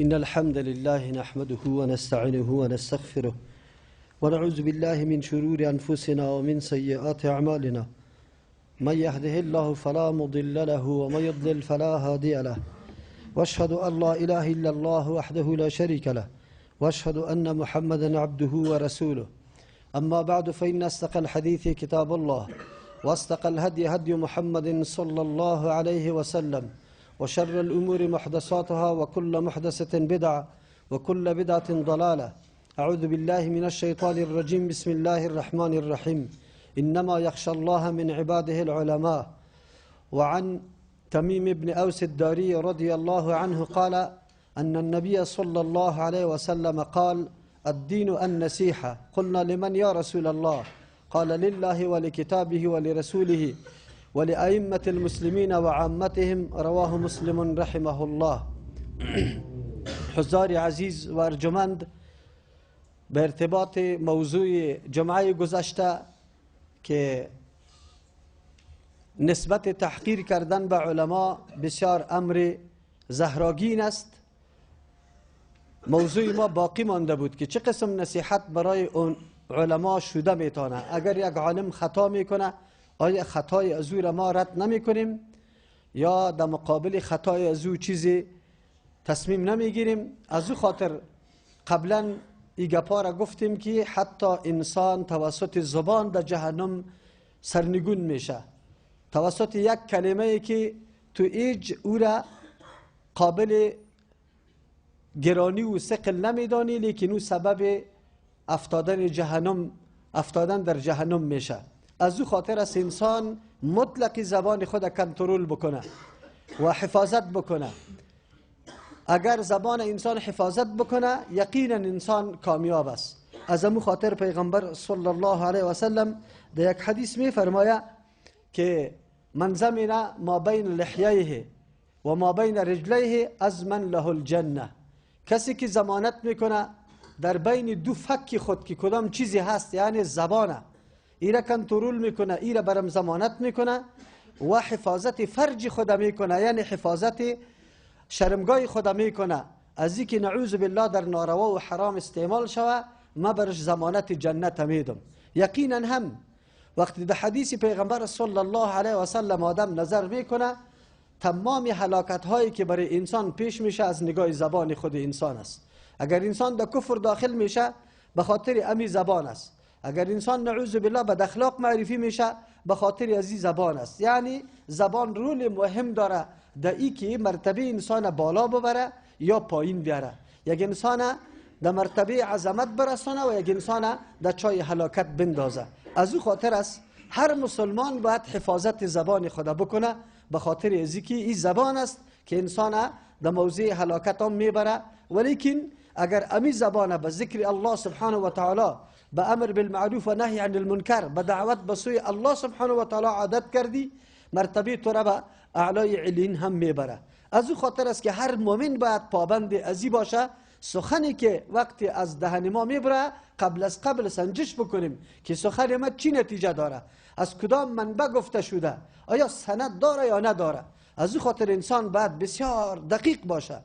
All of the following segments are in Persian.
إن الحمد لله نحمده ونستعينه ونستغفره ونعوذ بالله من شرور أنفسنا ومن سيئات أعمالنا. من يهده الله فلا مضل له ومن يضلل فلا هادي له. واشهد أن لا إله إلا الله وحده لا شريك له، واشهد أن محمدا عبده ورسوله. أما بعد، فإن أصدق الحديث كتاب الله، واصدق الهدي هدي محمد صلى الله عليه وسلم، وشر الأمور محدثاتها، وكل محدثة بدعة، وكل بدعة ضلالة. أعوذ بالله من الشيطان الرجيم. بسم الله الرحمن الرحيم. إنما يخشى الله من عباده العلماء. وعن تميم بن أوس الداري رضي الله عنه قال أن النبي صلى الله عليه وسلم قال: الدين النصيحة. قلنا: لمن يا رسول الله؟ قال: لله ولكتابه ولرسوله ولأئمة المسلمين وعامتهم. رواه مسلم رحمه الله. حضار عزیز و ارجمند، به ارتباط موضوع جمعه گذشته که نسبت تحقیر کردن به علما بسیار امر زهراگین است، موضوع ما باقی مانده بود که چه قسم نصیحت برای اون علما شده میتونه. اگر یک عالم خطا میکنه، آیا خطای از او را ما رد نمیکنیم یا در مقابل خطای از او چیزی تصمیم نمیگیریم؟ از او خاطر قبلا ای گپا را گفتیم که حتی انسان توسط زبان در جهنم سرنگون میشه، توسط یک کلمه ای که تو ایج او را قابل گرانی و ثقل نمیدانی، لیکن او سبب افتادن در جهنم میشه. از او خاطر است انسان مطلق زبان خود کنترل بکنه و حفاظت بکنه. اگر زبان انسان حفاظت بکنه، یقینا انسان کامیاب است. از امو خاطر پیغمبر صلی الله علیه و سلم در یک حدیث می فرماید که من ضمن ما بین لحییه و ما بین رجلیه اضمن له الجنه. کسی که ضمانت میکنه در بین دو فک خود که کدام چیزی هست، یعنی زبانه، ایره کنترل میکنه، ایره برم ضمانت میکنه و حفاظت فرج خود میکنه، یعنی حفاظت شرمگاه خود میکنه از اینکه نعوذ بالله در ناروا و حرام استعمال شوه، ما برش ضمانت جنت میدم. یقینا هم وقتی در حدیث پیغمبر صلی الله علیه و سلم آدم نظر میکنه، تمام هلاکت هایی که برای انسان پیش میشه از نگاه زبان خود انسان است. اگر انسان در کفر داخل میشه، به خاطر امی زبان است. اگر انسان نعوذ بالله بد اخلاق معرفی میشه، به خاطر از زبان است. یعنی زبان رول مهم داره در ای که مرتبه انسان بالا ببره یا پایین بیاره، یک انسان در مرتبه عظمت برسانه و یک انسان در چای هلاکت بندازه. از او خاطر است هر مسلمان باید حفاظت زبان خود بکنه، به خاطر از که این زبان است که انسان در موضع هلاکت هم میبره. ولیکن اگر امی زبان به ذکر الله سبحانه و تعالی، به امر بالمعروف و نهی عن المنکر، به دعوت به سوی الله سبحانه و تعالی عادت کردی، مرتبه تو را به اعلای علین هم میبره. از او خاطر است که هر مؤمن باید پابند ازی باشه. سخنی که وقتی از دهن ما میبره، قبل از قبل سنجش بکنیم که سخن ما چی نتیجه داره، از کدام منبع گفته شده، آیا سند داره یا نداره. از او خاطر انسان باید بسیار دقیق باشه.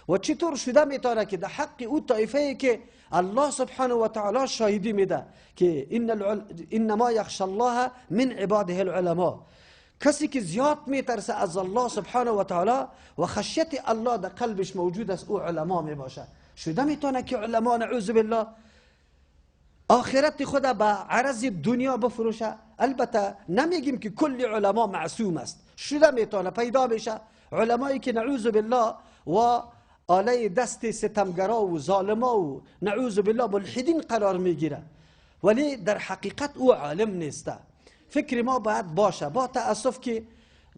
و چطور شده میتونه که در حق او طایفه ای که الله سبحانه و تعالی شاهدی میده که انما یخشى الله من عباده العلماء، کسی که زیاد میترسه از الله سبحانه و تعالی و خشیت الله در قلبش موجود است، او علما میباشه. شده میتونه که علما نعوذ بالله آخرت خود به عرض دنیا بفروشه؟ البته نمیگیم که کل علما معصوم است، شده میتونه پیدا بشه علمایی که نعوذ بالله و آله دست ستمگرا و ظالما و نعوذ بالله ملحدین قرار میگیره، ولی در حقیقت او عالم نیسته. فکر ما باید باشه. با تأسف که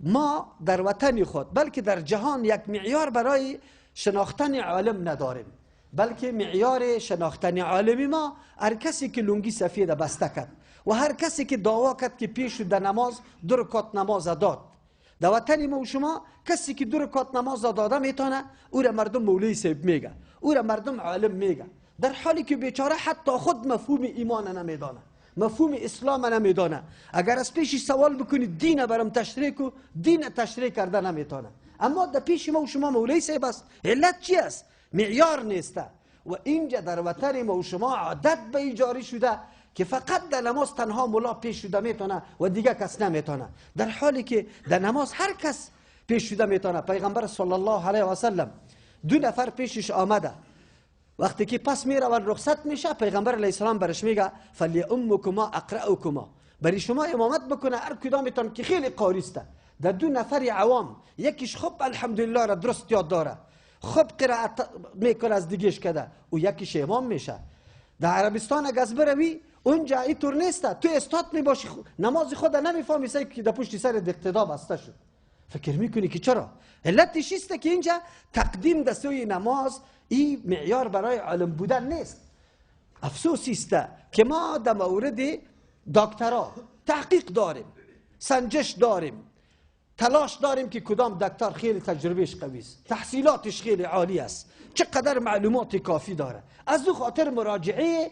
ما در وطن خود بلکه در جهان یک معیار برای شناختن عالم نداریم، بلکه معیار شناختن عالمی ما هر کسی که لنگی سفید بسته کرد و هر کسی که دعوا کرد که پیش در نماز دو رکعت نماز داد. در وطن ما و شما کسی که دو رکعت نماز داده میتونه، او را مردم مولوی صاحب میگه، او را مردم عالم میگه، در حالی که بیچاره حتی خود مفهوم ایمان نمیدانه، مفهوم اسلام نمیدانه. اگر از پیشش سوال بکنی دین برام تشریح کو، دین تشریح کرده نمیتونه. اما در پیش ما و شما مولوی صاحب است. علت چی است؟ معیار نیست. و اینجا در وطن ما و شما عادت به جاری شده که فقط در نماز تنها ملا پیش شده میتونه و دیگه کس نمیتونه، در حالی که در نماز هر کس پیش شده میتونه. پیغمبر صلی الله علیه و سلم دو نفر پیشش آمده، وقتی که پس میرون رخصت میشه، پیغمبر علیه السلام برش میگه فلیامکما اقرأکما، برای شما امامت بکنه هر کدامتان که خیلی قاری است. در دو نفر عوام یکیش خب الحمدلله را درست یاد داره، خب قرائت میکنه از دیگهش کده، و یکیش امام میشه. در عربستان اگه از بروی اونجا اینطور نیست، تو استاد میباشی نماز خود نمیفهمی، سعی که در پشت سر اقتدا بسته شد. فکر میکنی که چرا؟ علتش است که اینجا تقدیم در سوی نماز این معیار برای عالم بودن نیست. افسوس است که ما در مورد دکترا تحقیق داریم، سنجش داریم، تلاش داریم که کدام دکتر خیلی تجربهش قوی است، تحصیلاتش خیلی عالی است، چقدر معلومات کافی داره. از او خاطر مراجعه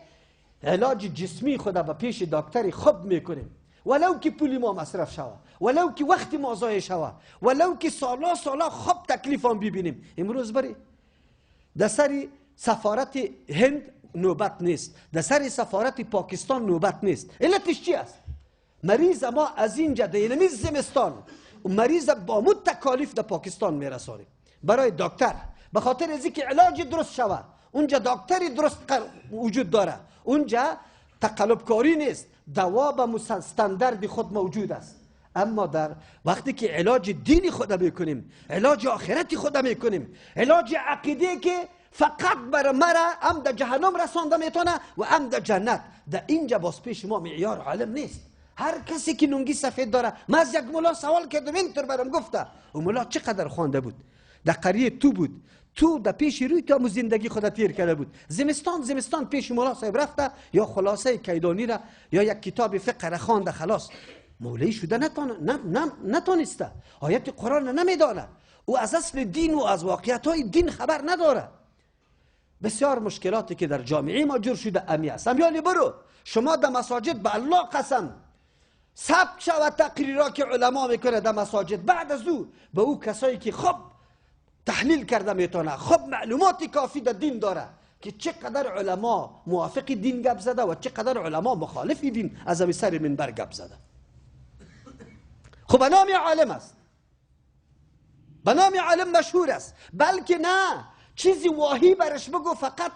علاج جسمی خود به پیش دکتر خوب میکنیم، ولو که پولی ما مصرف شوه، ولو که وقت ما ضایع شوه، ولو که سالا سالا خوب تکلیف هم ببینیم. امروز بری در سر سفارت هند نوبت نیست، در سر سفارت پاکستان نوبت نیست. علتش چی است؟ مریض ما از اینجا در اینمی زمستان مریض با مو تکالیف در پاکستان میرسانیم برای دکتر، به خاطر از اینکه علاج درست شوه. اونجا دکتری درست وجود داره، اونجا تقلبکاری نیست، دوا به استاندارد خود موجود است. اما در وقتی که علاج دینی خود میکنیم، علاج آخرتی خود میکنیم، علاج عقیده که فقط بر مرا هم در جهنم رسانده میتونه و هم در جنت، در اینجا باز پیش ما معیار عالم نیست. هر کسی که لنگی سفید داره، من از یک ملا سوال کردم، اینطور برام گفته، و ملا چقدر خوانده بود، در قریه تو بود، تو در پیش روی تو زندگی خود تیر کرده بود، زمستان زمستان پیش ملا صاحب رفته، یا خلاصه کیدانی را یا یک کتاب فقه را خوانده، خلاص مولوی شده نتانسته، آیت قرآن نمیدانه، او از اصل دین و از واقعیت های دین خبر نداره. بسیار مشکلاتی که در جامعه ما جور شده امی است. امیالی برو شما در مساجد به الله قسم ثبت شود تقریرا که علما میکنه در مساجد، بعد از او به او کسایی که خب تحلیل کرده میتونه، خب معلومات کافی در دین داره که چقدر علما موافق دین گپ زده و چقدر علما مخالف دین از امی سر منبر گپ زده. خب به نام عالم است، به نام عالم مشهور است، بلکه نه چیزی واهی برش بگو فقط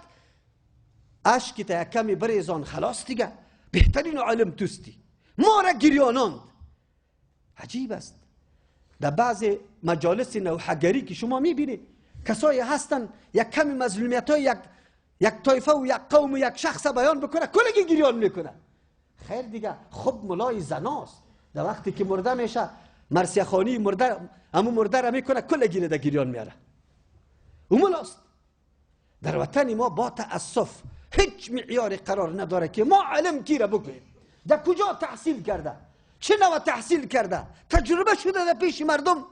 اشک تا یک کمی بریزان خلاص دیگه، بهترین عالم توستی، ما را گریاناند. عجیب است در بعض مجالس نوحه‌گری که شما میبینید کسایی هستن یک کمی مظلومیت های یک طایفه و یک قوم و یک شخص بیان بکنه کلگی گریان میکنه. خیر دیگه، خب ملای زناست، در وقتی که مرده میشه مرثیه خوانی مرده همون مرده را میکنه کلگی را در گریان میاره. او ملاست. در وطن ما با تأسف هیچ معیار قرار نداره که ما علم کی را بگوییم، در کجا تحصیل کرده، چه نوع تحصیل کرده، تجربه شده در پیش مردم.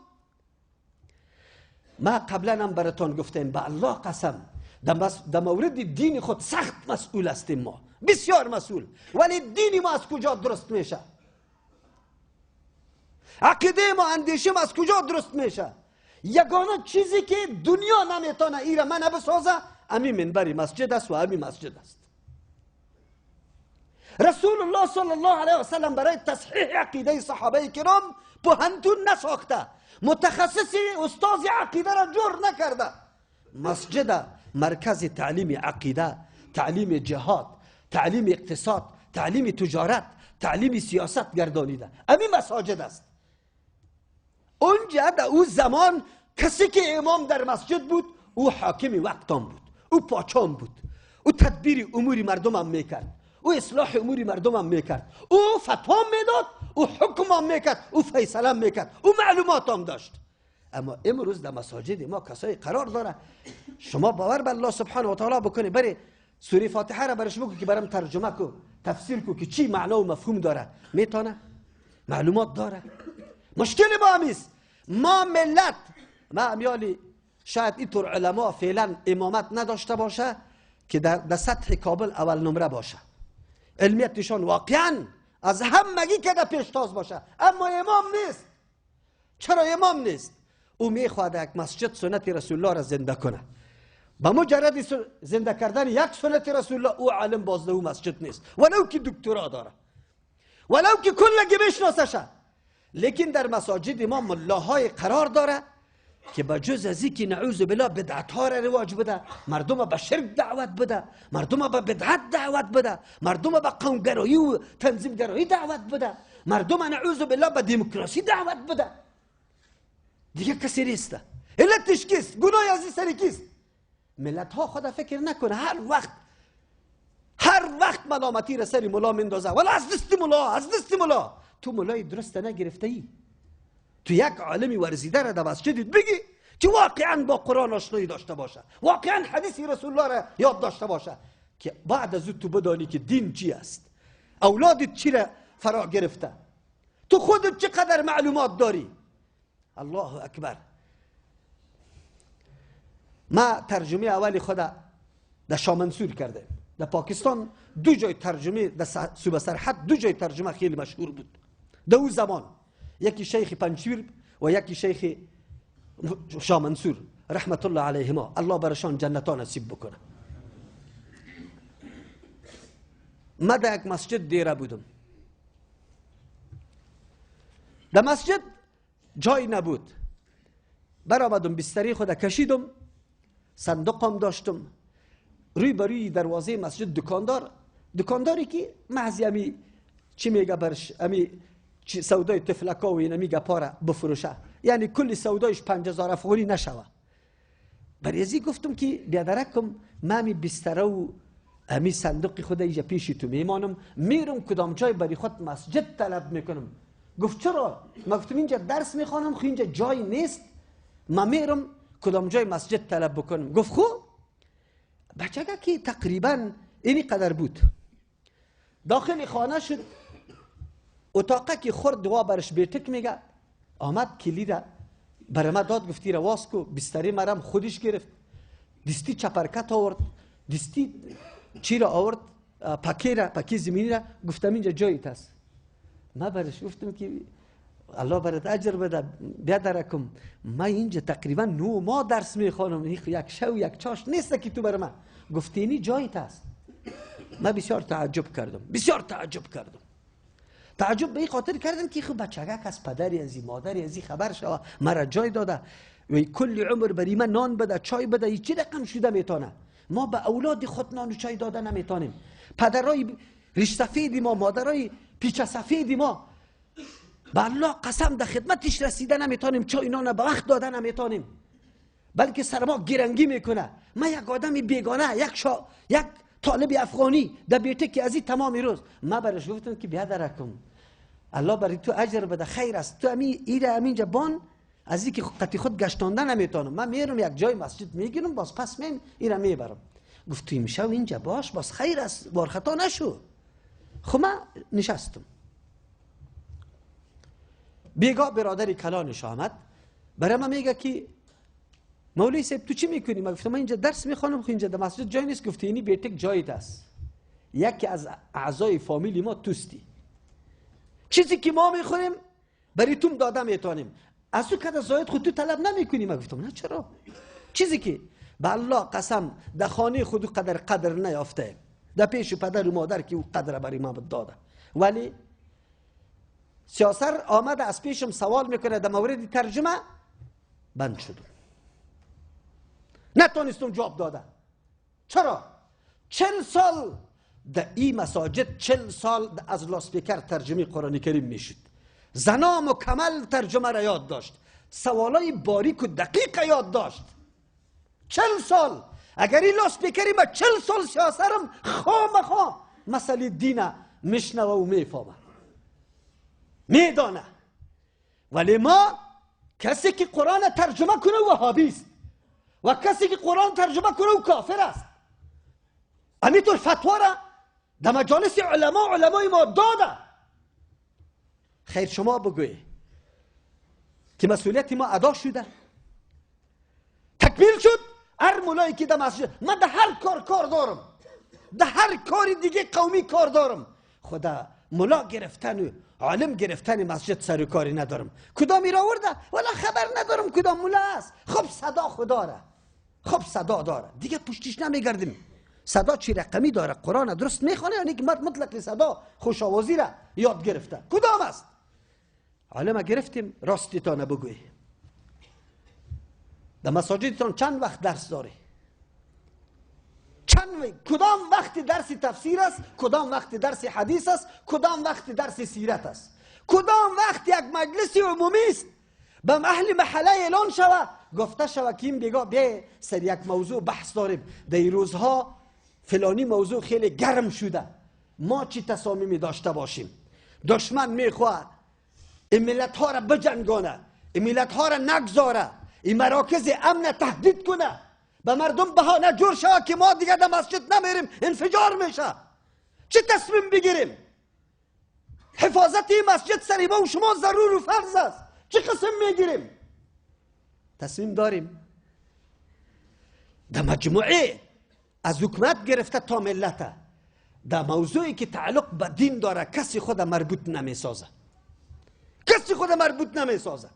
ما قبلا هم براتون گفتیم به الله قسم در مورد دین خود سخت مسئول هستیم، ما بسیار مسئول، ولی دین ما از کجا درست میشه؟ عقیده ما، اندیشه ما از کجا درست میشه؟ یگانه چیزی که دنیا نمیتونه ایره من بسازه امی منبر مسجد است و امی مسجد است. رسول الله صلی الله علیه و سلم برای تصحیح عقیده صحابه کرام پوهنتون نساخته، متخصص استاد عقیده را جور نکرده. مسجد مرکز تعلیم عقیده، تعلیم جهاد، تعلیم اقتصاد، تعلیم تجارت، تعلیم سیاست گردانیده. امی مساجد است. اونجا در او زمان کسی که امام در مسجد بود او حاکم وقتان بود، او پاچان بود، او تدبیر امور مردم هم میکرد، او اصلاح امور مردم هم میکرد، او فتوا میداد، او حکم هم میکرد، او فیصله هم میکرد، او معلومات هم داشت. اما امروز در مساجد ما کسایی قرار داره شما باور به الله سبحانه و تعالی بکنی، بری سوره فاتحه را برش بگو که برام ترجمه کو، تفسیر کو که چی معنا و مفهوم داره، میتونه؟ معلومات داره؟ مشکل ما همیست. ما ملت ما امیالی شاید اینطور علما فعلا امامت نداشته باشه که در سطح کابل اول نمره باشه، علمیتشان واقعا از همگی که در پیشتاز باشه، اما امام نیست. چرا امام نیست؟ او میخواد یک مسجد سنت رسول الله را زنده کنه، با مجرد زنده کردن یک سنت رسول الله او عالم بازده او مسجد نیست، ولو که دکترا داره، ولو که کلگی بشناسشه. لیکن در مساجد ما ملاهای قرار داره که به جز از که نعوذ بالله بدعت ها را رواج بده، مردم به شرک دعوت بده، مردم به بدعت دعوت بده، مردم به قومگرایی و تنظیم گرایی دعوت بده، مردم نعوذ بالله به دموکراسی دعوت بده. دیگه کسی نیست. علتش کیست؟ گناه از سر کیست؟ ملت ها خدا فکر نکنه هر وقت ملامتی را سر ملا مندازه، ولی از دست ملا، از دست ملا. تو ملای درست نگرفته ای. تو یک عالمی ورزیده را در مسجدت بگی که واقعا با قرآن آشنایی داشته باشه، واقعا حدیث رسول الله را یاد داشته باشه، که بعد از تو بدانی که دین چی است، اولادت چی را فرا گرفته، تو خودت چقدر معلومات داری. الله اکبر. ما ترجمه اولی خود در شامنصور کرده. در پاکستان دو جای ترجمه، در صوبه سرحد دو جای ترجمه خیلی مشهور بود در او زمان، یکی شیخ پنجشیر و یکی شیخ شامنصور رحمت الله علیهما، الله برشان جنتان نصیب بکنه. ما در یک مسجد دیره بودم، در مسجد جای نبود، برآمدم بستری خود کشیدم، صندوقم داشتم، روی بروی دروازه مسجد دکاندار، دکانداری که محض امی چی میگه برش، امی سودای تفلکا و اینمی گپا را بفروشه، یعنی کل سودایش 5000 افغانی نشوه. بریزی گفتم که بیادرکم من امی بستره و امی صندوق خود اینجا پیش تو میمانم، میرم کدام جای بری خود مسجد طلب میکنم. گفت چرا؟ من گفتم اینجا درس میخوانم، خو اینجا جای نیست، من میرم کدام جای مسجد طلب بکنم. گفت خو بچه که تقریبا اینی قدر بود. داخل خانه شد، اتاقه که خورد دعا برش بیتک میگه، آمد کلید برای ما داد، گفتی را واس کو. بستری مرم خودش گرفت، دستی چپرکت آورد، دستی چی را آورد، پکی را، پکی زمینی را. گفتم اینجا جایت است. ما برش گفتم که الله برات اجر بده بیادرکم، ما اینجا تقریبا 9 ماه درس میخوانم، یک شو یک چاش نیست که تو بر من. گفت اینی جایت است. ما بسیار تعجب کردم، بسیار تعجب کردم. تعجب به این خاطر کردم که خب بچگک از پدری از این مادری از این خبر شوه، مرا جای داده و کل عمر بری من نان بده چای بده، چی رقم شده میتونه. ما به اولاد خود نان و چای داده نمیتونیم. پدرای ریش سفید ما، مادرای پیچه سفید ما، به الله قسم در خدمتش رسیده نمیتونیم، چای نان به وقت داده نمیتونیم، بلکه سر ما گرنگی میکنه. من یک آدم بیگانه، یک طالب افغانی در بیته که از این تمام روز ما برش گفتم که بیادرکم الله برای تو اجر بده، خیر است، تو امی ایره امینجا بان از اینکه قطی خود گشتانده نمیتونم، من میرم یک جای مسجد میگیرم باز پس میم ایره میبرم. گفت تو امشب اینجا باش باز خیر است، بار خطا نشو. خب من نشستم. بیگاه برادر کلانش آمد برای من میگه که مولوی صاحب تو چی میکنی؟ من گفتم من اینجا درس میخوانم، خب اینجا در مسجد جای نیست. گفت اینی بیتک جایت است، یکی از اعضای فامیلی ما توستی، چیزی که ما میخوریم برای توم داده میتونیم، از تو کده زاید خود تو طلب نمیکنی. من گفتم نه چرا؟ چیزی که به الله قسم در خانه خود قدر قدر نیافته، در پیش پدر و مادر که او قدر برای ما داده. ولی سیاسر آمده از پیشم سوال میکنه در مورد ترجمه، بند شدم، نتونستم جواب داده. چرا؟ 40 سال در این مساجد، 40 سال از لاسپیکر ترجمه قرآن کریم میشد، زنا مکمل ترجمه را یاد داشت، سوالای باریک و دقیق یاد داشت. 40 سال اگر این لاسپیکری ما 40 سال سیاسرم خامخا مسئله دینه میشنوه و میفهمه میدانه. ولی ما کسی که قرآن ترجمه کنه وهابی است و کسی که قرآن ترجمه کنه او کافر است. همینطور فتوا را در مجالس علمای ما داده. خیر شما بگوی که مسئولیت ما ادا شده، تکمیل شد. هر مولایی که در مسجد، من در هر کار کار دارم، در هر کار دیگه قومی کار دارم، خدا ملا گرفتن و عالم گرفتن مسجد سر کاری ندارم. کدام را آورده ولی خبر ندارم کدام ملا است. خب صدا خدا را، خب صدا داره دیگه، پشتیش نمیگردیم. صدا چی رقمی داره؟ قرآن درست میخوانه یعنی که مطلق صدا خوش آوازی را یاد گرفته. کدام است؟ عالم گرفتیم راستیتان بگوی. در مساجدتان چند وقت درس داره؟ کدام وقت درس تفسیر است؟ کدام وقت درس حدیث است؟ کدام وقت درس سیرت است؟ کدام وقت یک مجلس عمومی است به اهل محله اعلان شوه، گفته شوه که این بگا بیا سر یک موضوع بحث داریم، در این روزها فلانی موضوع خیلی گرم شده، ما چی تصامیمی داشته باشیم؟ دشمن میخواه این ملت ها را بجنگانه، این ملت ها را نگذاره، این مراکز امن تهدید کنه، به مردم بهانه جور شوه که ما دیگه در مسجد نمیریم، انفجار میشه. چه تصمیم بگیریم؟ حفاظت این مسجد سر ما و شما ضرور و فرض است. چه قسم میگیریم؟ تصمیم داریم در مجموعه از حکومت گرفته تا ملت، در موضوعی که تعلق به دین داره کسی خود مربوط نمیسازه، کسی خود مربوط نمیسازه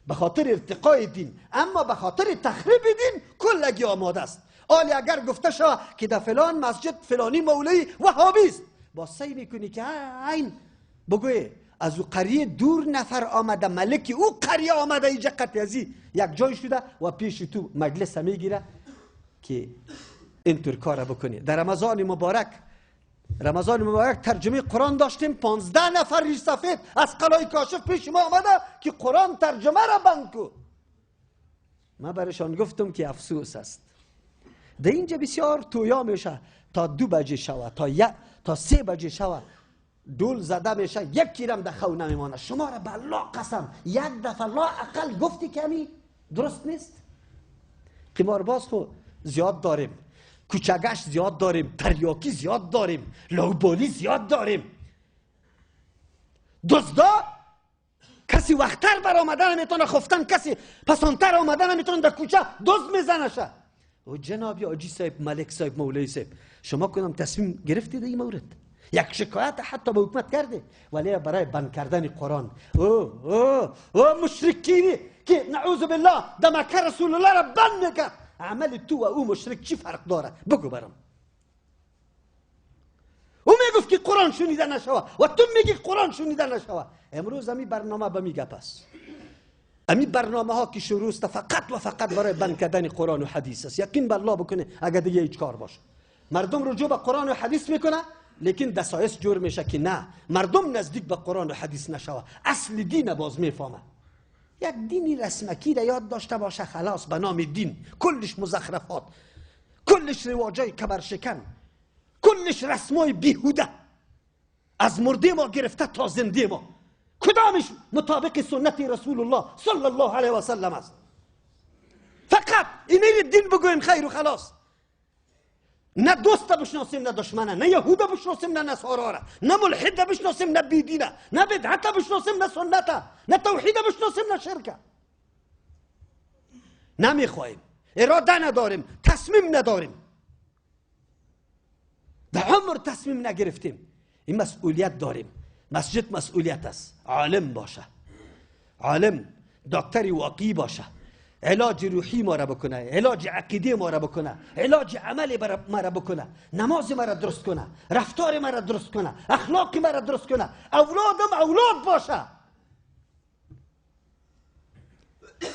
به خاطر ارتقای دین، اما به خاطر تخریب دین کلگی آماده است. آلی اگر گفته شود که در فلان مسجد فلانی مولوی وهابی است، با سعی میکنی که عین بگوی از او قریه دور نفر آمده، ملکی او قریه آمده اینجا قطعی یک جای شده و پیش تو مجلس میگیره که اینطور کار بکنی. در رمضان مبارک، رمضان مبارک ترجمه قرآن داشتیم، 15 نفر ریش سفید از قلعه کاشف پیش ما آمده که قرآن ترجمه را بند کو. من برشان گفتم که افسوس است، در اینجا بسیار تویا میشه تا 2 بجه شوه، تا 3 بجه شوه، دول زده میشه، یک کیرم در خو نمیمانه. شما را به الله قسم یک دفعه لا اقل گفتی کمی درست نیست. قمارباز خو زیاد داریم، کوچگش زیاد داریم، تریاکی زیاد داریم، لوبالی زیاد داریم، دزدا کسی وقتر بر آمدن نمیتونه، خفتن کسی پسانتر آمدن نمیتونه، در کوچه دزد میزنشه. و جناب آجی صاحب، ملک صاحب، مولوی صاحب، شما کدام تصمیم گرفتید این مورد؟ یک شکایت حتی به حکومت کرده، ولی برای بند کردن قرآن او او او مشرکینی که نعوذ بالله در مکه رسول الله را بند میکرد، عمل تو و او مشرک چی فرق داره؟ بگو برام. او میگفت که قرآن شنیده نشوه و تو میگی قرآن شنیده نشوه. امروز امی برنامه به میگه پس امی برنامه ها که شروع است فقط و فقط برای بند کردن قرآن و حدیث است. یقین به الله بکنه اگه دیگه هیچ کار باشه مردم رجوع به قرآن و حدیث میکنه، لیکن دسایس جور میشه که نه مردم نزدیک به قرآن و حدیث نشوه، اصل دین باز میفهمه. یک دینی رسمکی را یاد داشته باشه خلاص، به نام دین کلش مزخرفات، کلش رواجای کبرشکن، کلش رسمای بیهوده، از مرده ما گرفته تا زنده ما، کدامش مطابق سنت رسول الله صلی الله علیه و سلم است؟ فقط اینه دین بگویم خیر و خلاص. نه دوست بشناسیم نه دشمنه، نه یهود بشناسیم نه نصارا را، نه ملحد بشناسیم نه بیدینه، نه بدعت بشناسیم نه سنت، نه توحید بشناسیم نه شرکه. نمیخواهیم، اراده نداریم، تصمیم نداریم، در عمر تصمیم نگرفتیم. این مسئولیت داریم. مسجد مسئولیت است. عالم باشه، عالم دکتر واقعی باشه، علاج روحی ما را بکنه، علاج عقیده ما را بکنه، علاج عمل ما را بکنه، نماز ما را درست کنه، رفتار ما را درست کنه، اخلاق ما را درست کنه، اولادم اولاد باشه.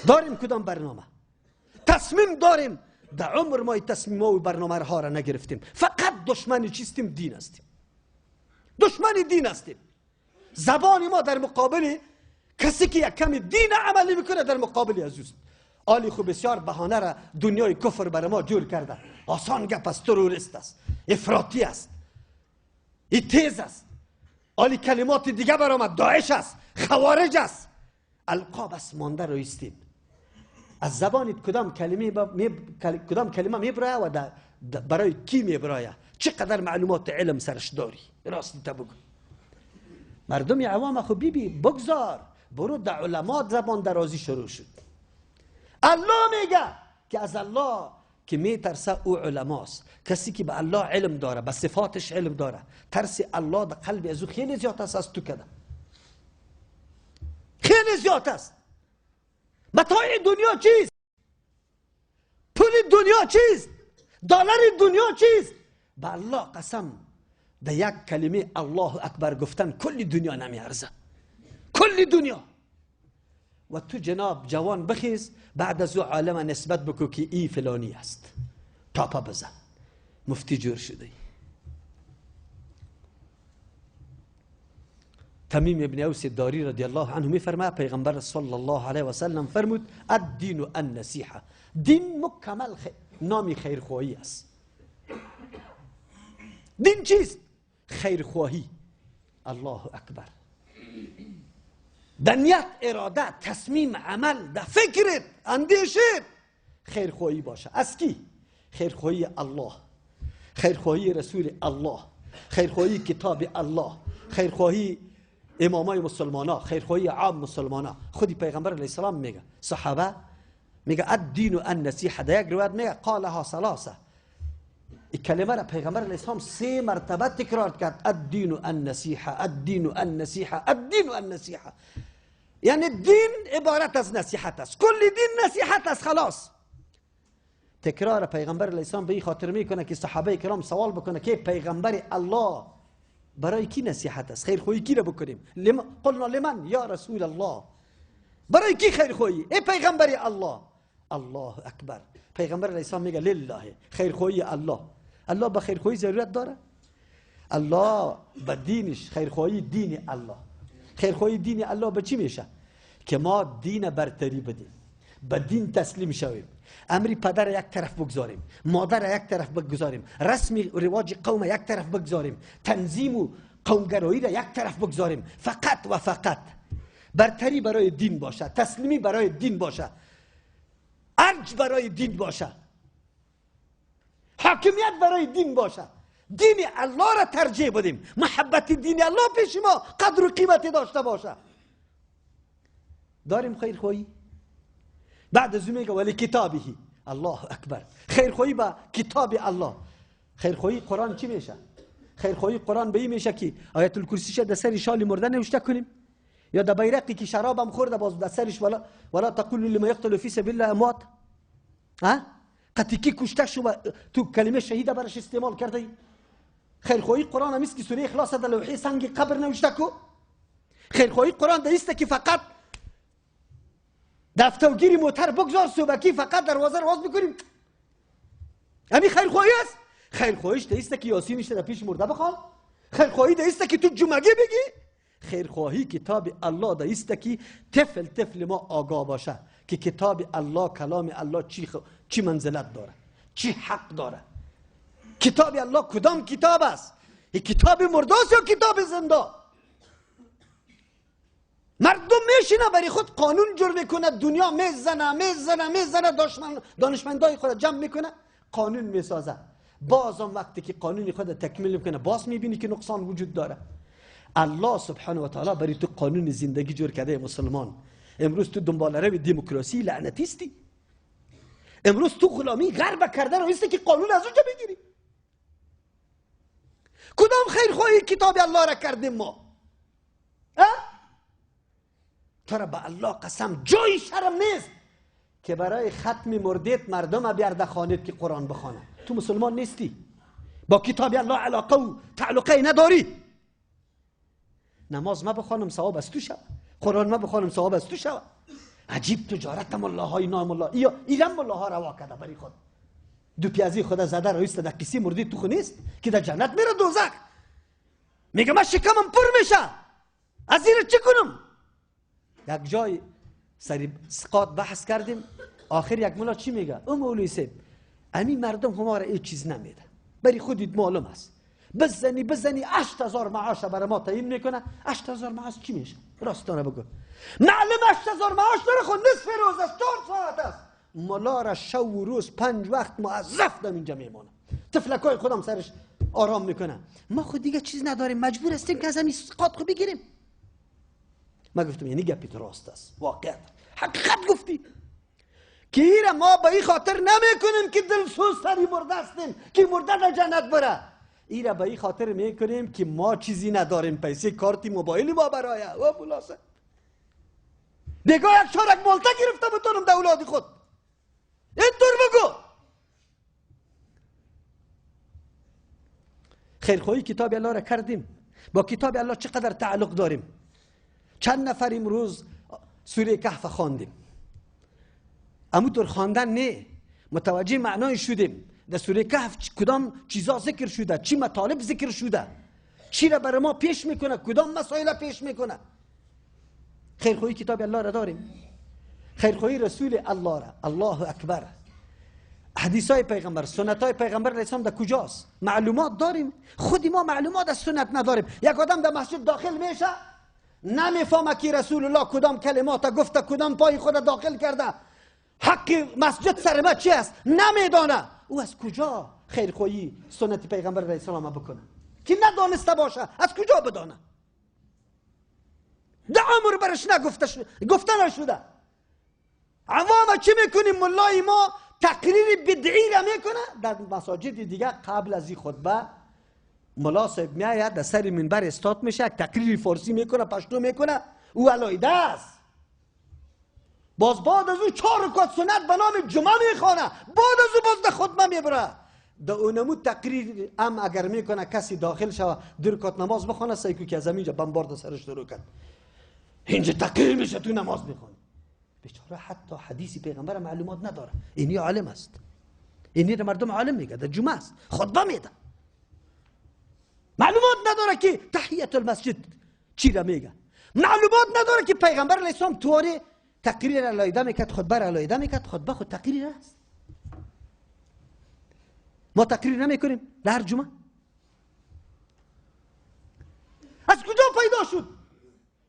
داریم کدام برنامه؟ تصمیم داریم. در عمر ما تصمیم و برنامه ها را نگرفتیم. فقط دشمن چیستیم؟ دین هستیم. دشمن دین هستیم. زبان ما در مقابل کسی که یک کمی دین عملی میکنه در مقابل از اوست. آلی خو بسیار بهانه را دنیای کفر بر ما جور کرده. آسان گپ است، تروریست است، افراطی است، ای تیز است. آلی کلمات دیگه برآمد، داعش است، خوارج است. القاب است مانده رو ایستیم. از زبانت کدام کلمه کدام کلمه میبرایه و برای کی میبرایه؟ چقدر معلومات علم سرش داری؟ راست تا بگو. مردم عوام خو بی بی بگذار، برو در علما زبان درازی شروع شد. الله میگه که از الله که میترسه او علماست. کسی که به الله علم داره، به صفاتش علم داره، ترس الله در قلب از او خیلی زیاد است از تو کده، خیلی زیاد است. متاع دنیا چیست؟ پول دنیا چیست؟ دلار دنیا چیست؟ به الله قسم در یک کلمه الله اکبر گفتن کل دنیا نمیارزه، کل دنیا. و تو جناب جوان بخیز، بعد از او عالم نسبت بکو که ای فلانی است، تاپا بزن، مفتی جور شده. تمیم ابن اوس الداری رضی الله عنه میفرماید پیغمبر صلی الله علیه و سلم فرمود الدین النصیحه، دین مکمل نامی خیرخواهی است. دین چیست؟ خیرخواهی. الله اکبر. در نیت، اراده، تصمیم، عمل، در فکرت، اندیشت خیرخواهی باشه. از کی؟ خیرخواهی الله، خیرخواهی رسول الله، خیرخواهی کتاب الله، خیرخواهی امامای مسلمانا، خیرخواهی عام مسلمانا. خودی پیغمبر علیه السلام میگه، صحابه میگه الدین النصیحه. در یک روایت میگه قالها ثلاثه، این کلمه را پیغمبر علیه السلام 3 مرتبه تکرار کرد، الدین النصیحه، الدین النصیحه، الدین النصیحه. یعنی دین عبارت از نصیحت است، کل دین نصیحت است، خلاص. تکرار پیغمبر علیه السلام به این خاطر میکنه که صحابه کرام سوال بکنه که پیغمبر الله برای کی نصیحت است؟ خیرخواهی کی را بکنیم؟ قلنا لمن یا رسول الله، برای کی خیرخواهی ای پیغمبر الله؟ الله اکبر. پیغمبر علیه السلام میگه لله، خیرخواهی الله. الله به خیرخواهی ضرورت داره؟ الله به دینش، خیرخواهی دین الله. خیرخواهی دین الله به چی میشه؟ که ما دین برتری بدیم، به دین تسلیم شویم، امری پدر یک طرف بگذاریم، مادر یک طرف بگذاریم، رسم رواج قوم یک طرف بگذاریم، تنظیم و قومگرایی را یک طرف بگذاریم، فقط و فقط برتری برای دین باشه، تسلیمی برای دین باشه، ارج برای دین باشه، حاکمیت برای دین باشه، دین الله را ترجیح بدیم، محبت دین الله پیش ما قدر و قیمت داشته باشه. داریم خیرخواهی؟ بعد از میگه ولی کتابه. الله اکبر. خیرخواهی با کتاب الله. خیرخواهی قرآن چی میشه؟ خیرخواهی قرآن به این میشه که آیت الکرسی در سر شال مرده نوشته کنیم، یا در بیرقی که شرابم خورده باز در سرش ولا تقولوا لما یقتل فی سبیل الله اموات، ها قطعی کی کشته شو تو کلمه شهید برش استعمال کرده ای. خیرخواهی قرآن هم است که سوره اخلاص در لوحه سنگ قبر نوشته کو. خیرخواهی قرآن در است که فقط دفترگیری موتر بگذار صبحکی فقط دروازه رو باز میکنیم. همین خیرخواهی است. خیرخواهیش در است که یاسینش در پیش مرده بخوان. خیرخواهی در است که تو جمعگی بگی. خیرخواهی کتاب الله در است که طفل طفل ما آگاه باشه که کتاب الله، کلام الله چی منزلت داره، چی حق داره. کتاب الله کدام کتاب است؟ این کتاب مرده است یا کتاب زنده؟ مردم میشینه برای خود قانون جور میکنه، دنیا میزنه میزنه میزنه، دانشمندای خود جمع میکنه، قانون میسازه. بازم وقتی که قانون خود تکمیل میکنه باز میبینی که نقصان وجود داره. الله سبحانه و تعالی برای تو قانون زندگی جور کرده. مسلمان امروز تو دنبال رو دموکراسی لعنتی استی، امروز تو غلامی غرب کرده رو ایستی که قانون از اونجا بگیری. کدام خیرخواهی کتاب الله را کردیم ما؟ تو را به الله قسم جای شرم نیست که برای ختم مردیت مردم بیارده خانید که قرآن بخوانه. تو مسلمان نیستی، با کتاب الله علاقه و تعلقه نداری. نماز ما بخوانم ثواب از تو شود، قرآن ما بخوانم ثواب از تو شود. عجیب تجارت ملاهای نام الله ایران ملاها روا کرده برای خود. دو پیازی خدا زده رئیس در قصه مردی تو خو نیست که در جنت میره دوزخ. میگه من شکمم پر میشه، از این چی کنم؟ یک جای سری سقاط بحث کردیم، آخر یک ملا چی میگه؟ او مولوی صاحب امی مردم همه را هیچ چیز نمیده، برای خودت معلوم است. بزنی بزنی 8000 معاش برای ما تعیین میکنه. 8000 معاش چی میشه؟ راستانه بگو. معلم 8000 معاش داره، خود نصف روز است، 4 ساعت است. ملا را شو و روز 5 وقت موظف دم اینجا میمانه، طفلکای خودم سرش آرام میکنه. ما خود دیگه چیز نداریم، مجبور هستیم که از همین سقاط خود بگیریم. ما گفتم یعنی گپیت راست است، واقعیت حقیقت گفتی که ایره ما به این خاطر نمیکنیم که دلسوز سری مرده هستیم که مرده در جنت بره. ایره به این خاطر میکنیم که ما چیزی نداریم، پیسه کارتی موبایلی ما برای و خلاصه دیگه یک چارک مالته گرفته بتونم در اولاد خود. اینطور بگو. خیرخواهی کتاب الله را کردیم؟ با کتاب الله چقدر تعلق داریم؟ چند نفر امروز سوره کهف خواندیم؟ اموطور خواندن نه، متوجه معنای شدیم. در سوره کهف کدام چیزا ذکر شده، چی مطالب ذکر شده، چی را برای ما پیش میکنه، کدام مسائل پیش میکنه. خیرخواهی کتاب الله را داریم؟ خیرخواهی رسول الله را، الله اکبر. حدیث های پیغمبر، سنت های پیغمبر علیه السلام در کجاست؟ معلومات داریم؟ خودی ما معلومات از سنت نداریم. یک آدم در مسجد داخل میشه نمیفهمه که رسول الله کدام کلمات گفته، کدام پای خود داخل کرده، حق مسجد سر ما چی است نمیدانه. او از کجا خیرخواهی سنت پیغمبر علیه السلام بکنه که ندانسته باشه؟ از کجا بدانه؟ ده عمر برش نگفته گفته نشده. عوام چی میکنیم؟ ملای ما تقریر بدعی را میکنه در مساجد دیگه. قبل از این خطبه ملا صاحب میآید در سر منبر استاد میشه، یک تقریر فارسی میکنه، پشتو میکنه، او علایده است. باز بعد از او 4 رکعت سنت به نام جمعه میخوانه، بعد از او باز در خطبه میبره. در اونمو تقریر هم اگر میکنه کسی داخل شوه 2 رکعت نماز بخوانه، سیکو که از اینجا بمبارد سرش درو کرد، اینجا تقریر میشه تو نماز میخوانه. بیچاره حتی حدیث پیغمبر معلومات نداره. اینی عالم است، اینی مردم عالم میگه، در جمعه است، خطبه میده، معلومات نداره که تحیت المسجد چی را میگه، معلومات نداره که پیغمبر علیه السلام طوری تقریر علایده میکرد، خطبه علایده میکرد. خطبه خود تقریر است. ما تقریر نمیکنیم در هر جمعه. از کجا پیدا شد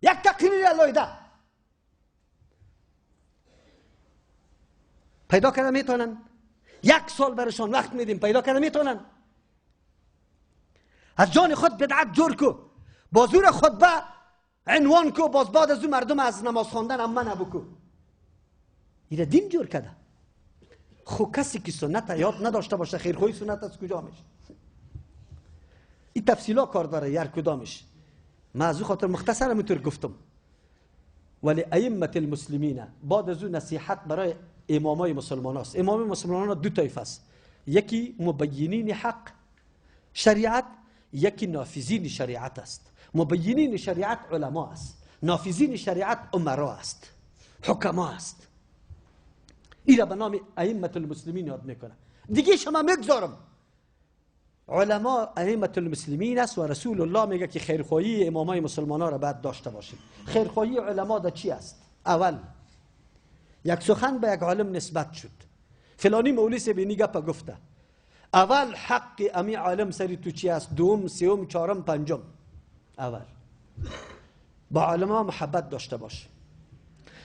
یک تقریر علایده؟ پیدا کرده میتونن؟ یک سال برشان وقت میدیم، پیدا کرده میتونن؟ از جان خود بدعت جور کو، بازور خطبه عنوان کو، باز بعد از او مردم از نماز خواندن هم منع بکو. ایره دین جور کرده. خو کسی که سنت یاد نداشته باشه خیرخواهی سنت از کجا میشه؟ این تفصیلا کار داره هر کدامش. من از او خاطر مختصر همینطور گفتم. ولی ائمه المسلمین بعد از او نصیحت برای امامای مسلمان است. امام مسلمان دو طایفه است، یکی مبینین حق شریعت، یکی نافذین شریعت است. مبینین شریعت علما است، نافذین شریعت امرا است، حکما است. ایرا به نام ائمه المسلمین یاد میکنه. دیگه شما میگذارم علما ائمه المسلمین است و رسول الله میگه که خیرخواهی امامای مسلمان ها را باید داشته باشیم. خیرخواهی علما در چی است؟ اول یک سخن به یک عالم نسبت شد، فلانی مولوی صاحب اینی گپ گفته، اول حق امی عالم سری تو چی است؟ دوم، سوم، چهارم، پنجم. اول با علما محبت داشته باش.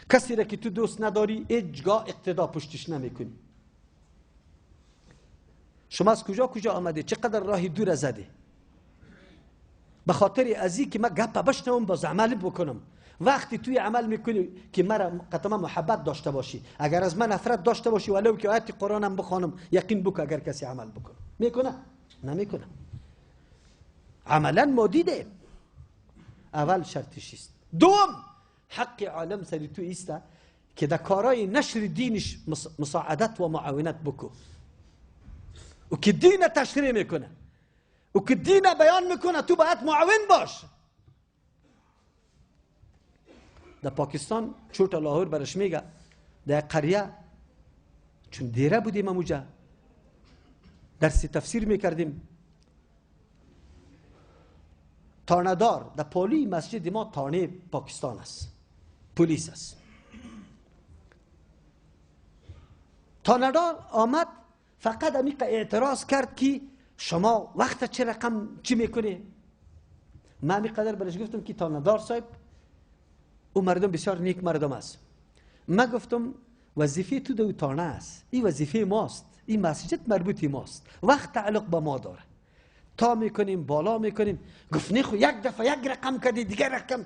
کسی را که تو دوست نداری هیچگاه اقتدا پشتش نمیکنی. شما از کجا کجا آمده، چقدر راه دور زده، به خاطر ازی که من گپ بشنوم باز عمل بکنم. وقتی توی عمل میکنی که مرا قطعا محبت داشته باشی، اگر از من نفرت داشته باشی ولو که آیت قرآنم بخوانم، یقین بکن اگر کسی عمل بکنه میکنه نمیکنه. عملا ما دیده. اول شرطش است. دوم حق عالم سری تو ایسته که در کارای نشر دینش مساعدت و معاونت بکن، و که دین تشریح میکنه و که دین بیان میکنه تو باید معاون باش. در پاکستان چوت لاهور برش میگه در قریه، چون دیره بودیم اموجا درس تفسیر میکردیم، تانه‌دار در پالی مسجد ما تانه پاکستان است، پلیس است. تانه‌دار آمد فقط امیق اعتراض کرد که شما وقت چه رقم چی میکنی؟ من امی قدر برش گفتم که تانه‌دار صاحب او مردم بسیار نیک مردم است. من گفتم وظیفه تو دو تانه است، این وظیفه ماست، این مسجد مربوطی ماست، وقت تعلق به ما داره، تا میکنیم بالا میکنیم. گفت نه خو یک دفعه یک رقم کردی دیگر رقم.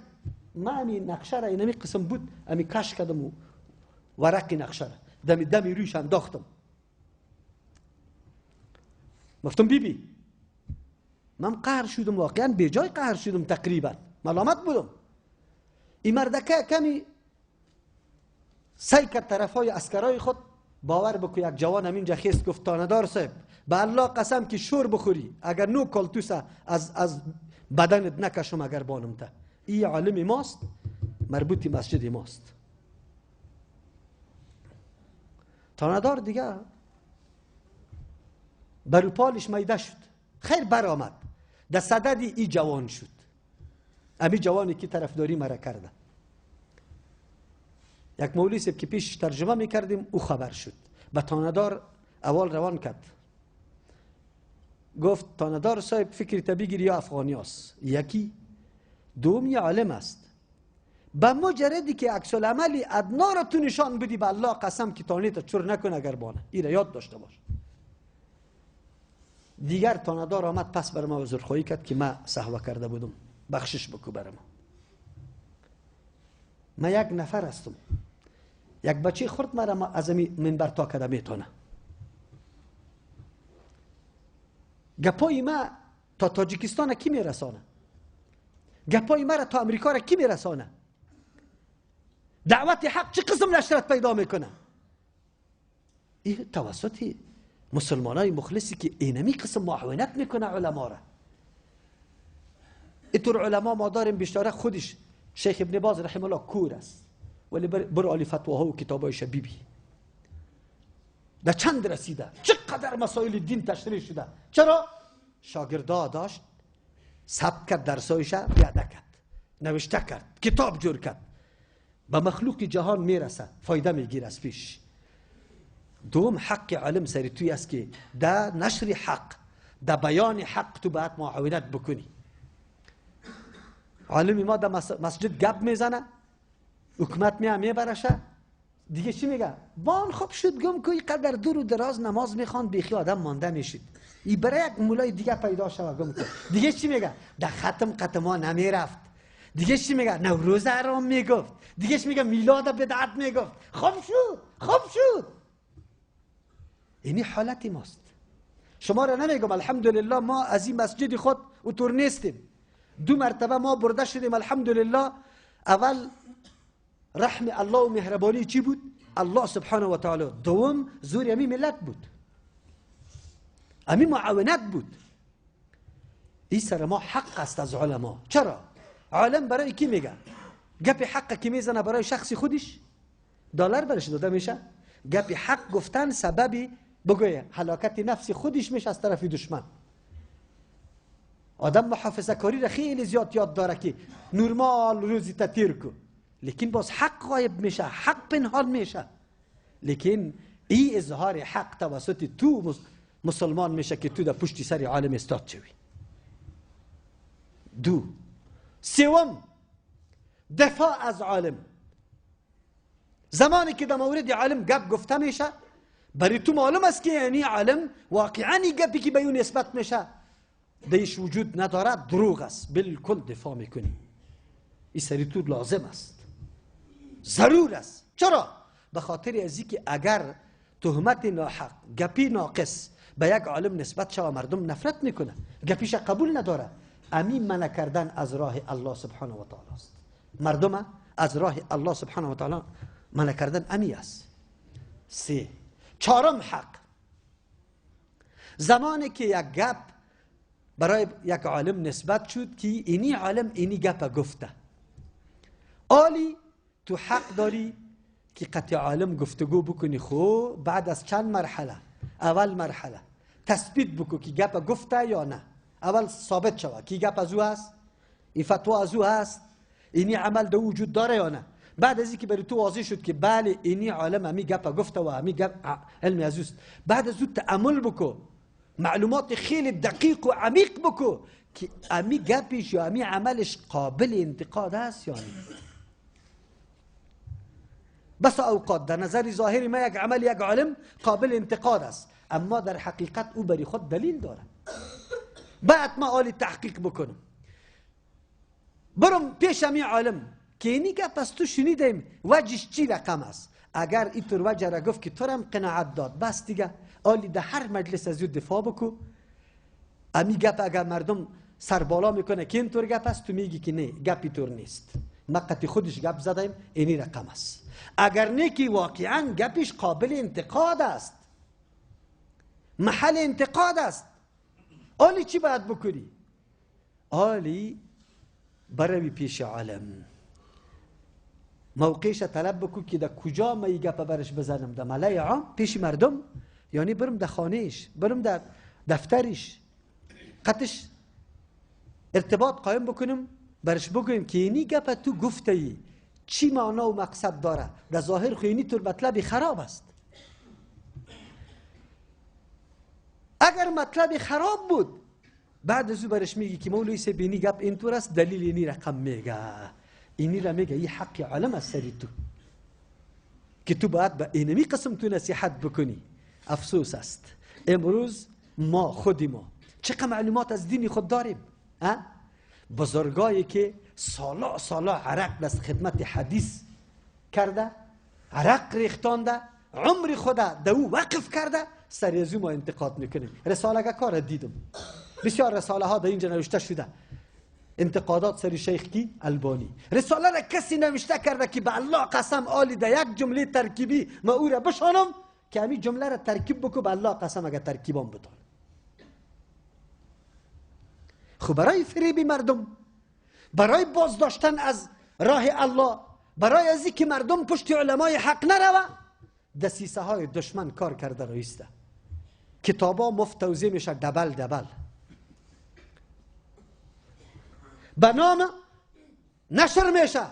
من امی نقشه را اینمی قسم بود، امی کش کردم و ورق نقشه را دمی دمی رویش انداختم. گفتم بی بی من قهر شدم، واقعا به جای قهر شدم، تقریبا ملامت بودم. این مردکه کمی سعی کرد طرفای عسکرای خود باور بکو یک جوان همینجا خیست گفت تانه‌دار صاحب به الله قسم که شور بخوری اگر نو کالتوس از بدنت نکشم اگر بانم تا. این عالم ماست، مربوط مسجد ماست. تانه‌دار دیگه بروپالش میده شد، خیر برآمد، در صدد ای جوان شد، امی جوانی که طرفداری مرا کرده. یک مولوی صاحب که پیش ترجمه میکردیم او خبر شد، به تانه‌دار اول روان کرد، گفت تانه‌دار صاحب فکر تا بگیری یا افغانی هست، یکی دوم یه عالم است، به مجردی که عکس العملی ادنا را تو نشان بدی به الله قسم که تانه تا چور نکن اگر بانه، ای را یاد داشته باش. دیگر تانه‌دار آمد پس بر ما عذرخواهی کرد که ما سهوه کرده بودم، بخشش بکو بر ما. ما یک نفر هستم، یک بچه خرد مرا از منبر تا کرده میتونه. گپای ما تا تاجیکستان کی میرسانه؟ گپای مرا تا امریکا را کی میرسانه؟ دعوت حق چه قسم نشرت پیدا میکنه؟ این توسط مسلمان های مخلصی که اینمی قسم معاونت میکنه علما را. اینطور علما ما داریم بیشتر خودش شیخ ابن باز رحمه الله کور است، ولی برو علی فتواها و کتابایش بیبی در چند رسیده، چقدر مسائل دین تشریح شده. چرا؟ شاگردا داشت، ثبت کرد درسایش، پیاده کرد، نوشته کرد، کتاب جور کرد، به مخلوق جهان میرسه، فایده میگیره از پیش. دوم حق عالم سری توی است که در نشر حق، در بیان حق تو باید معاونت بکنی. عالمی ما در مسجد گپ میزنه، حکومت میه میبرشه، دیگه چی میگه؟ بان خوب شد گم که قدر دور و دراز نماز میخوان، بیخی آدم مانده میشید. ای برای یک مولای دیگه پیدا شوه گم که. دیگه چی میگه؟ در ختم قتما نمیرفت. دیگه چی میگه؟ نوروز حرام میگفت. دیگه چی میگه؟ میلاد بدعت میگفت. خوب شد، خوب شد. اینی حالت ماست. شما را نمیگم الحمدلله ما از این مسجد خود اوتور نیستیم. دو مرتبه ما برده شدیم الحمدلله. اول رحم الله و مهربانی چی بود؟ الله سبحانه و تعالی. دوم زور امی ملت بود، امی معاونت بود. این سر ما حق است از علما. چرا؟ عالم برای کی میگه؟ گپ حق کی میزنه برای شخص خودش؟ دلار برش داده میشه؟ گپ حق گفتن سببی بگویه هلاکت نفس خودش میشه از طرف دشمن. آدم محافظه کاری را خیلی زیاد یاد داره که نورمال روزی تیر کو، لیکن باز حق غایب میشه، حق پنهان میشه. لیکن ای اظهار حق توسط تو مسلمان میشه که تو در پشت سر عالم استاد شوی. دو سوم دفاع از عالم. زمانی که در مورد عالم گپ گفته میشه برای تو معلوم است که یعنی عالم واقعا گپی که به او نسبت میشه دیش وجود ندارد، دروغ است، بالکل دفاع میکنی. این سری تو لازم است، ضرور است. چرا؟ به خاطر از اینکه اگر تهمت ناحق، گپی ناقص به یک عالم نسبت شوه مردم نفرت میکنه، گپیش قبول نداره. امین منع کردن از راه الله سبحانه و تعالی است. مردم از راه الله سبحانه و تعالی منع کردن امی است. سه چهارم حق، زمانی که یک گپ برای یک عالم نسبت شد که اینی عالم اینی گپ گفته، آلی تو حق داری که قطع عالم گفتگو بکنی. خو بعد از چند مرحله، اول مرحله تثبیت بکن که گپ گفته یا نه. اول ثابت شوه که گپ از او هست، این فتوا از او هست، اینی عمل دو وجود داره یا نه. بعد از اینکه برای تو واضح شد که بله اینی عالم همی گپ گفته و همی گپ علمی از اوست، بعد از او تأمل بکن، معلومات خیلی دقیق و عمیق بکن که امی گپش یا امی عملش قابل انتقاد است یا نه. بس اوقات در نظر ظاهری ما یک عمل یک عالم قابل انتقاد است، اما در حقیقت او بری خود دلیل داره. بعد ما آلی تحقیق بکنم، برم پیش امی عالم که اینی گپ از تو شنیدیم وجهش چی رقم است. اگر اینطور وجه را گفت که تو رم قناعت داد، بس دیگه آلی در هر مجلس از او دفاع بکو. امی گپ اگر مردم سر بالا میکنه که اینطور گپ است، تو میگی که نه گپ اینطور نیست، ما قطعی خودش گپ زدیم، اینی رقم است. اگر نیکی واقعا گپش قابل انتقاد است، محل انتقاد است، آلی چی باید بکنی؟ آلی بروی پیش عالم، موقعش طلب بکن که در کجا ما ای گپ برش بزنم، در ملای عام پیش مردم، یعنی برم در خانهش، برم در دفترش، قطش ارتباط قایم بکنم، برش بگویم که اینی گپ تو گفته ای چی معنا و مقصد داره، در ظاهر خو اینی طور مطلب خراب است. اگر مطلب خراب بود بعد از او برش میگی که مولوی صاحب اینی گپ اینطور است، دلیل اینی رقم میگه، اینی را میگه، این حق عالم است سری تو که تو باید به اینمی قسم تو نصیحت بکنی. افسوس است امروز ما خودی ما چقدر معلومات از دین خود داریم، بزرگایی که سالا سالا عرق دست خدمت حدیث کرده، عرق ریختانده، عمر خود در او وقف کرده، سر از او ما انتقاد میکنیم. رساله کار دیدم، بسیار رساله ها در اینجا نوشته شده، انتقادات سر شیخ کی البانی. رساله را کسی نوشته کرده که به الله قسم آلی در یک جمله ترکیبی ما او را بشانم که همین جمله را ترکیب بکو، به الله قسم اگر ترکیبان بتان. خب برای فریب مردم، برای بازداشتن از راه الله، برای از که مردم پشت علمای حق نروه، دسیسه های دشمن کار کرده رایسته. کتابا مفت توزیع میشه دبل دبل، به نام نشر میشه،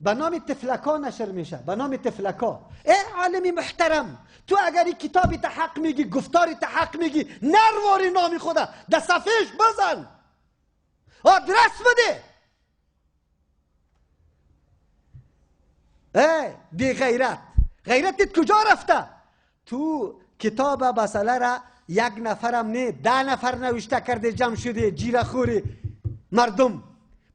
به نام تفلکا نشر میشه، به نام تفلکا. ای عالمی محترم، تو اگر این کتابی تا حق میگی، گفتاری تا حق میگی، نرواری نامی خدا در صفحهش بزن، آدرس بده. ای بی غیرت، غیرتت کجا رفته؟ تو کتاب مسئله را یک نفرم نه 10 نفر نوشته کرده، جمع شده، جیره خوری مردم،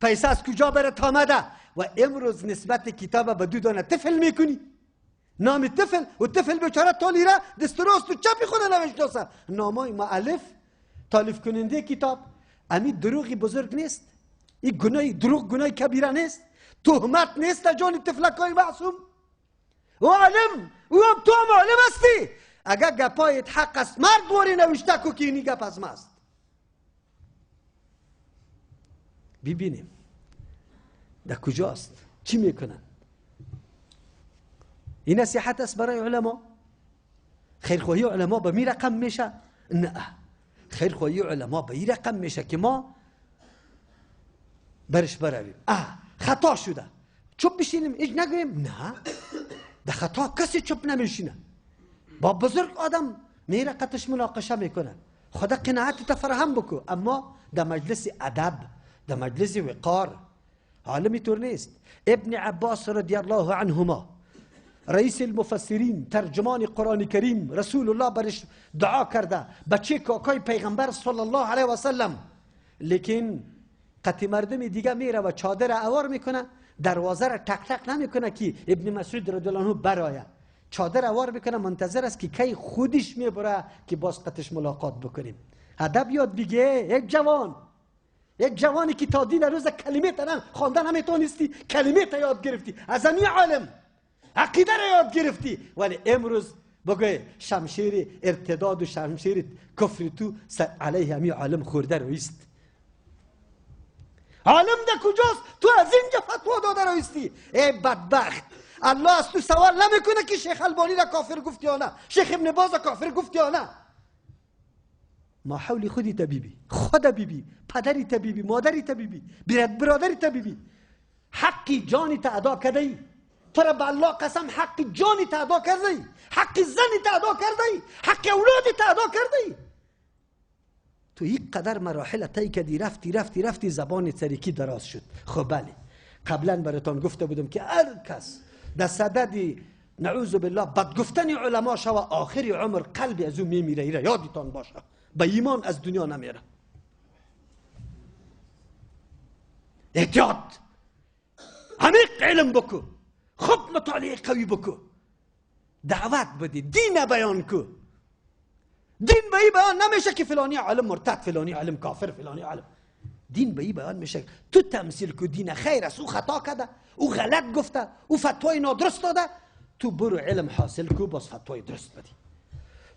پیسه از کجا برات آمده؟ و امروز نسبت کتاب به دو دانه طفل میکنی، نام طفل و طفل بیچاره تالی را دست راست و چپی خود نوشته، نامای مؤلف تالیف کننده کتاب. امی دروغی بزرگ نیست؟ این گناه دروغ گناه کبیره نیست؟ تهمت نیست جان طفلکای معصوم؟ او عالم، او هم تو هم عالم هستی. اگر گپایت حق است مرد واری نوشته کو که اینی گپ از ما است. ببینیم در کجاست، چی میکنن. این نصیحت است برای علما. خیرخواهی علما به می رقم میشه؟ نه، خیرخواهی علما به این رقم میشه که ما برش برویم. خطا شده، چوب بشینیم هیچ نگوییم؟ نه، در خطا کسی چوب نمیشینه. با بزرگ آدم میره قطش مناقشه میکنه، خدا قناعت فراهم بکو، اما در مجلس ادب، در مجلس وقار. عالمی طور نیست. ابن عباس رضی الله عنهما رئیس المفسرین، ترجمان قرآن کریم، رسول الله برش دعا کرده، بچه کاکای پیغمبر صلی الله علیه و سلم، لیکن قطع مردم دیگه میره و چادر اوار میکنه، دروازه را تق تق نمیکنه که ابن مسعود رضی الله عنه برایه، چادر اوار میکنه، منتظر است که کی خودش میبره که باز قطش ملاقات بکنیم. ادب یاد بگه یک جوان، یک جوانی که تا دین روز کلمه تا خواندن نمیتونستی، کلمه تا یاد گرفتی از همین عالم، عقیده را یاد گرفتی، ولی امروز بگوی شمشیر ارتداد و شمشیر کفر تو علیه همین عالم خورده رویست. عالم ده کجاست؟ تو از اینجا فتوا داده رویستی. ای بدبخت، الله از تو سوال نمیکنه که شیخ البانی را کافر گفتی یا نه، شیخ ابن باز را کافر گفتی یا نه. ما حول خودی طبیبی، خود بیبی، پدری طبیبی، مادری طبیبی، برادری طبیبی، حقی جانی تا ادا کرده ای. تو را به الله قسم حق جانی تا ادا کرده ای، حق زنی تا ادا کرده ای، حق اولادی تا ادا کرده ای. تو این قدر مراحل طی کردی، رفتی رفتی رفتی، زبان تریکی دراز شد. خب بله، قبلا براتان گفته بودم که هر کس در صدد نعوذ بالله بد گفتن علما شوه، آخر عمر قلبی از او میمیره. ایره یادتان باشه، به ایمان از دنیا نمیره. احتیاط، عمیق علم بکو، خوب مطالعه قوی بکو، دعوت بدی، دین بیان کو. دین به این بیان نمیشه که فلانی عالم مرتد، فلانی عالم کافر، فلانی عالم. دین به این بیان میشه تو تمثیل کو دین خیر است، او خطا کرده، او غلط گفته، او فتوای نادرست داده، تو برو علم حاصل کو باز فتوای درست بدی.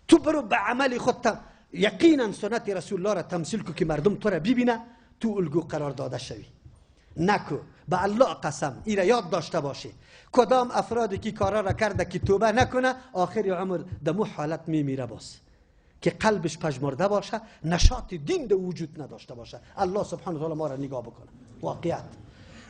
تو برو به عمل خود یقینا سنت رسول الله را تمثیل کو که مردم تو را ببینه، تو الگو قرار داده شوی. نکو به الله قسم ایره یاد داشته باشی، کدام افرادی که کارا را کرده که توبه نکنه آخر عمر دمو حالت میمیره باز که قلبش پژمرده باشه، نشاط دین ده وجود نداشته باشه. الله سبحانه و تعالی ما را نگاه بکنه. واقعیت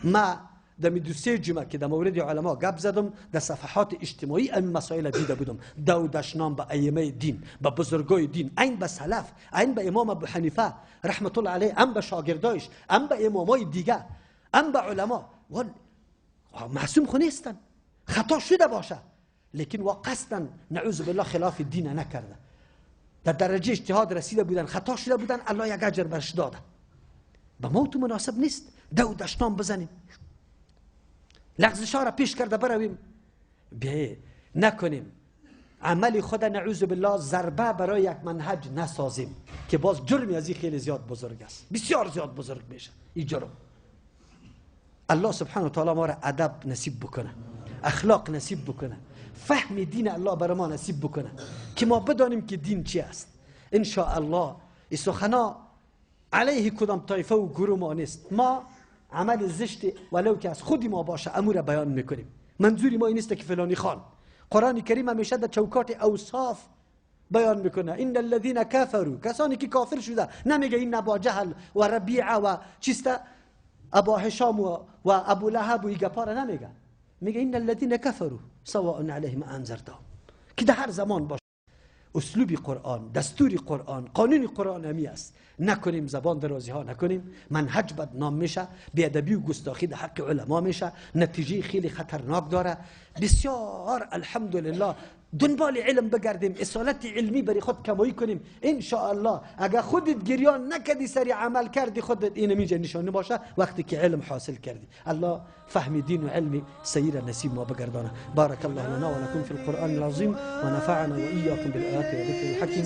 ما دمی دو سه جمعه که در مورد علما گپ زدم در صفحات اجتماعی این مسائل دیده بودم، دو دشنام به ائمه دین، به بزرگای دین، این به سلف، این به امام ابو حنیفه رحمت الله علیه، ام به شاگردایش، ام به امامای دیگه، ام به علما. معصوم خو نیستن، خطا شده باشه، لیکن قصدا نعوذ بالله خلاف دین نکرده، در درجه اجتهاد رسیده بودن، خطا شده بودن، الله یک اجر برش داده. به موت مناسب نیست دو دشنام بزنیم، لغزش ها را پیش کرده برویم، بیه نکنیم. عمل خود نعوذ بالله ضربه برای یک منهج نسازیم که باز جرمی از این خیلی زیاد بزرگ است، بسیار زیاد بزرگ میشه این جرم. الله سبحانه و تعالی ما را ادب نصیب بکنه، اخلاق نصیب بکنه، فهم دین الله برای ما نصیب بکنه که ما بدانیم که دین چی است. ان شاء الله این سخنا علیه کدام طایفه و گروه ما نیست، ما عمل زشت ولو که از خودی ما باشه امور بیان میکنیم. منظوری ما این نیست که فلانی خان. قرآن کریم همیشه در چوکات اوصاف بیان میکنه، ان الذين كفروا، کسانی که کافر شده، نمیگه این ابا جهل و ربیعه و چیست ابا هشام و ابو لهب و این گپا را نمیگه، میگه ان الذين كفروا سواء عليهم انذرتهم، که در هر زمان باشه. اسلوب قرآن، دستور قرآن، قانون قرآن همی است. نکنیم زبان درازی ها نکنیم، منهج بدنام میشه، بیادبی و گستاخی در حق علما میشه، نتیجه خیلی خطرناک داره. بسیار الحمدلله دنبال علم بگردیم، اصالت علمی برای خود کمایی کنیم. ان شاء الله اگر خودت گریان نکردی سری عمل کردی خودت این اینجا نشانه باشه وقتی که علم حاصل کردی. الله فهم دین و علم سیر نصیب ما بگردانه. بارک الله لنا و لکم فی القرآن العظیم و نفعنا و ایاکم بالآیات و ذکر الحکیم.